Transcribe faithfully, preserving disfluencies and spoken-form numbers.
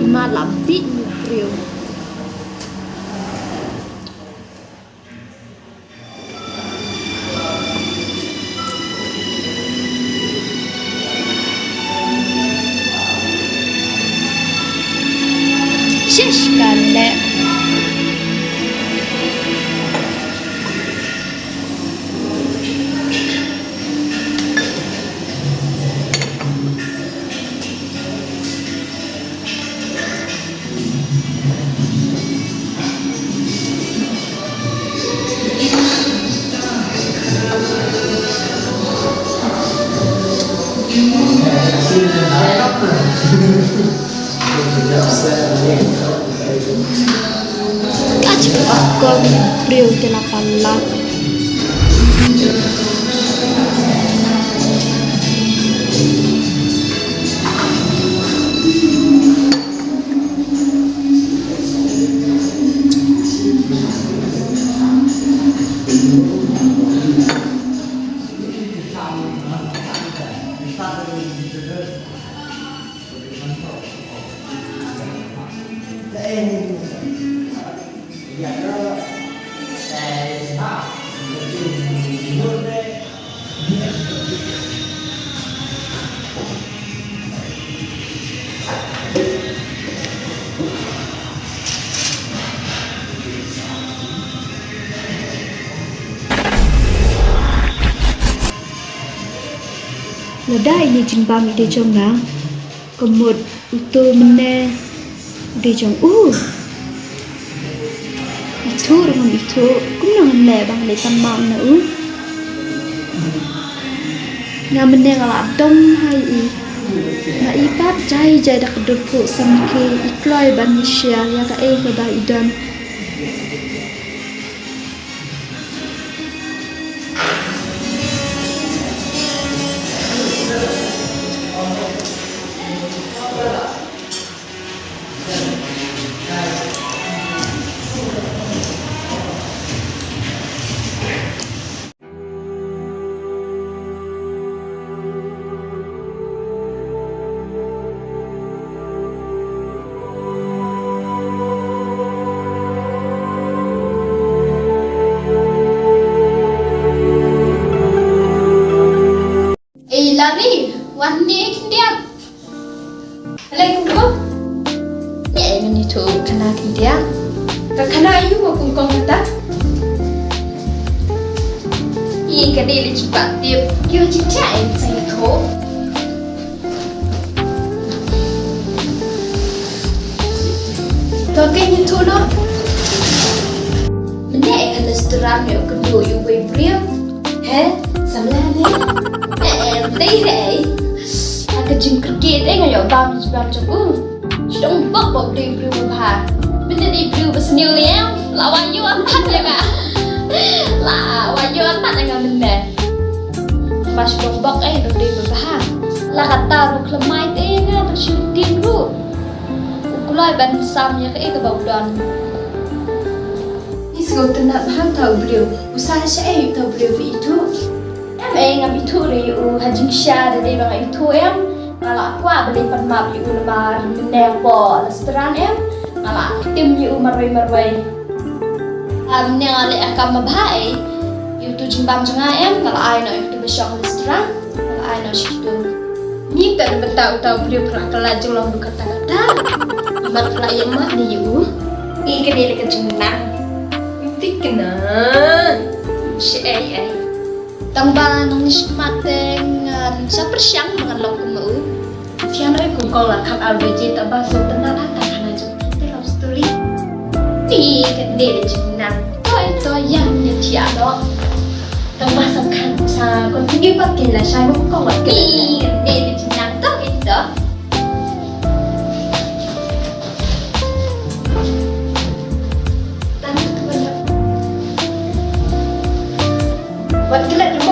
Ima la bit ni briew. Shish ka leh. Ka jingpakon briew te la palat. Lada ine i jingbam i dei jong nga, ka mut uto mynne u dei jong u. Ithuh ruh ngam ithuh, kumno ngan leh ba ngan leit pan map na u. Nga mynne nga la dom ha i. Nga i pat jai jai da ka dur phuh samrkhie, i kloi ban ïashare ïa kaei kaba i don. Ei Lari, wan hangne khyndiat. Alai kumkong. Ngi ai ngan ïathuh khana khyndiat. Ka khana aïu mo kumkong kata? Ïa ka dei la jingpah tip. Ïa jingthiah ai sa ïathuh. To keiñ ïathuh noh. Mynne eh ha restaurant ïoh kynduh ïa uwei u briew. He, samla ne? Eh, eh, dei re ei. Ha ka jingkyrkieh dei nga ïoh bam jubab jong u. Shu dongbok ba u dei u briew babha. Mynne dei briew ba sniew lei em. La wai ïoh tat ïa nga. La wai ïoh tat ïa nga mynne. Ba shu dongbok eh ba u dei babha. La katta ruh khlem ai te ïa nga tang shu tieng ruh. U kloi ban sam ïa kaei kaba u don. Ngi sngewtynnat bha uta u briew. U sa shaei uta u briew ba ithuh? Em ei, ngam ithuh re ïa u. Ha jingshisha da dei ba nga ithuh em. Nga la kwah ban leit pan map ïa u namar mynne hapoh restaurant em. Nga la ktim ïa u marwei marwei. Mynne nga leh ïa ka kam babha ei. Ïa uto u jingbam jong nga em, nga la ai noh ïa uto ba shong ha restaurant. Nga la ai noh sha kito. Ngi tang na bynta uta u briew phi la kylla jinglong ruh katta katta. Namar phi la ïa mad ne ïa u. Ïa kane la ka jingnang. Ym thikna. Shaei ei. Tang ba nangne shakhmat te ngan sa pyrshang ba ngan long kum u. Thiah noh ïa kumkong, la khat ar baje, tang ba sngewtynnat ha tang khana jong phi te love story. Ïa kane la jingnang. To ïa to ïa ngi thiah noh. Tang ba sa khan sa continue pat kein la shai kumkong wat. Ïa kane la jingnang to ïa to. Wat klet ïa u